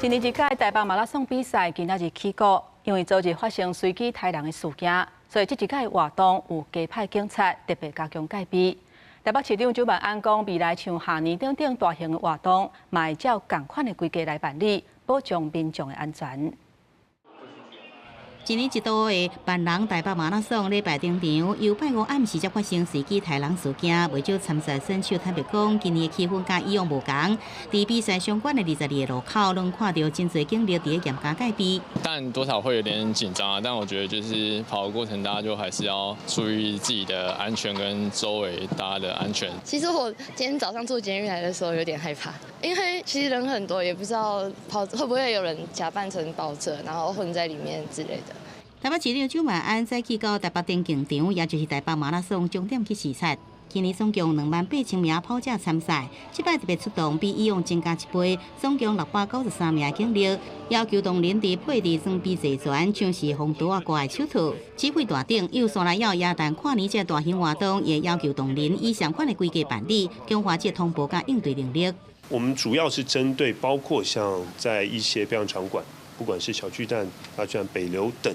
一年一屆台北馬拉松比賽今仔日起鼓，因為昨日發生隨機刣人的事件，所以這一屆活動有加派警察特別加強戒備。台北市長蔣萬安講，未來像跨年等等大型的活動，嘛會照仝款的規格來辦理，保障民眾的安全。一年一度的萬人台北馬拉松禮拜登場，由拜五暗時才發生隨機刣人事件，袂少參賽選手坦白講，今年的氣氛佮以往無仝。佇比賽相關的22個路口，攏看著真濟警力佇咧嚴加戒備。但多少會有點緊張啊，但我覺得就是跑的過程，大家就還是要注意自己的安全跟周圍大家的安全。其實我今天早上坐捷運來的時候有點害怕，因為其實人很多，也不知道跑會不會有人假扮成跑者，然後混在裡面之類的。台北市長蔣萬安早起到台北田徑場，也就是台北馬拉松終點去視察。今年總共28,000名跑者參賽，這擺特別出動比以往增加一倍，總共693名警力，要求同仁佇配置裝備齊全，像是防毒仔掛的手套。指揮大頂有煞來要耶誕跨年這大型活動，也要求同仁以相款的規格辦理，強化這通報佮應對能力。我們主要是針對包括像在一些表演場館，不管是小巨蛋、大巨蛋、北流等。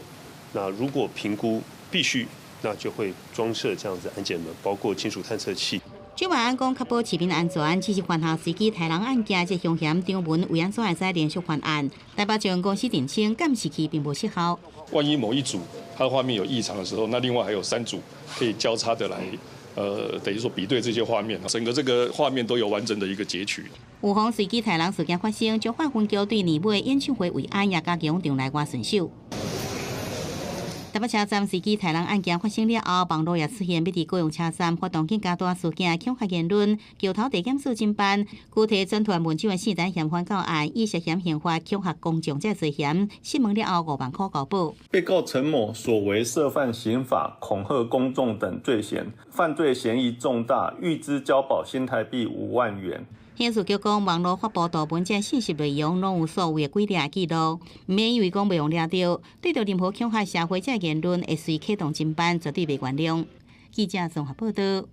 那如果評估必須，那就會裝設這樣子安檢門，包括金屬探測器。蔣萬安講，確保市民安全，只是犯下隨機刣人案件，這兇嫌張文為按怎會使連續犯案？台北捷運公司澄清，監視器並無失效。萬一某一組它的畫面有異常的時候，那另外還有三組可以交叉的來，等於說比對這些畫面，整個這個畫面都有完整的一個截取。預防隨機刣人事件發生，彰化分局對年尾演唱會維安也加強場內外巡守。台北車站隨機刣人案件發生了後，網路也出現欲佇高雄車站發動更加大事件恐嚇言論，橋頭地檢署偵辦，具體轉傳文章的四人嫌犯到案，以涉嫌刑法恐嚇公眾這罪嫌，訊問了後5萬塊交保。被告陳某所為涉犯刑法恐嚇公眾等罪嫌，犯罪嫌疑重大，預支交保新台幣5萬元。刑事局講，網路發布圖文這信息內容，攏有所謂的鬼掠記錄，毋免以為講袂予掠著，對著任何恐嚇社會這言論，會隨啟動偵辦，絕對袂原諒。記者綜合報道。